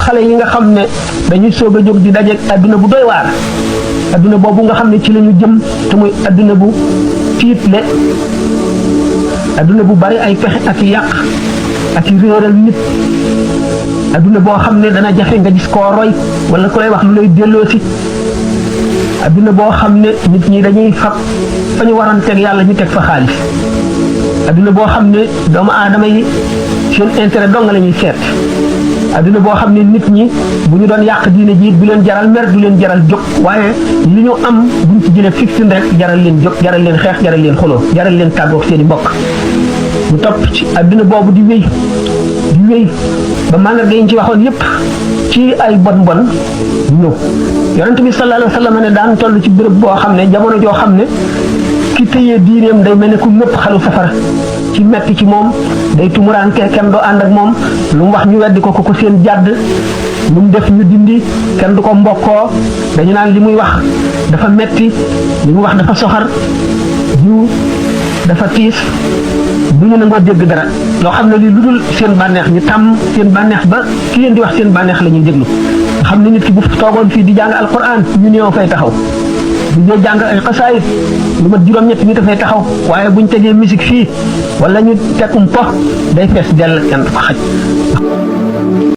xale yi nga xam ne dañuy soog a jóg di dajeeg adduna bu doy waar adduna boobu nga xam ne ci la ñu jëm te muy adduna bu tiitle adduna bu bari ay pexe ak yàq ak réeral nit adduna boo xam ne dana jafe nga gis koo roy wala ku lay wax lu lay delloosi adduna boo xam ne nit ñi dañuy fab fa ñu waroon teg yàlla ñu teg fa xaalis adduna boo xam ne doomu aadama yi seen intérêt dong la ñuy seet adduna boo xam ne nit ñi bu ñu doon yàq diine ji du leen jaral mer du leen jaral jóg waaye li ñu am buñ ci jëlee fixe rek jaral leen jóg jaral leen xeex jaral leen xuloo jaral leen tàggoog seen i mbokk mu topp ci adduna boobu di wéy ba màndarga yi ñu ci waxoon yépp ci ay bon ñëw yonent bi sallallahu alayhi wa sallam ne daan toll ci béréb boo xam ne jamono joo xam ne ki tëyee diineem day mel ne ku nëpp xalu safara ci metti ci moom day tumuraanke kenn doo ànd ak moom lu mu wax ñu weddi ko ko seen jàdd lu mu def ñu dindi kenn du ko mbokkoo dañu naan li muy wax dafa metti li muy wax dafa soxar jiw dafa tiis du ñu nangoo dégg dara loo xam ne lii lu dul seen bànneex ñu tàmm seen bànneex ba ki leen di wax seen bànneex la ñuy déglu nga xam ne nit ki bu toogoon fii di jàng alquran ñu néew fay taxaw bu ñu jàng ay xasaayit lu mat juróom-ñett ñi dafay taxaw waaye buñ tegee musique fii wala ñu tegum po day fees dell kenn du ko xaj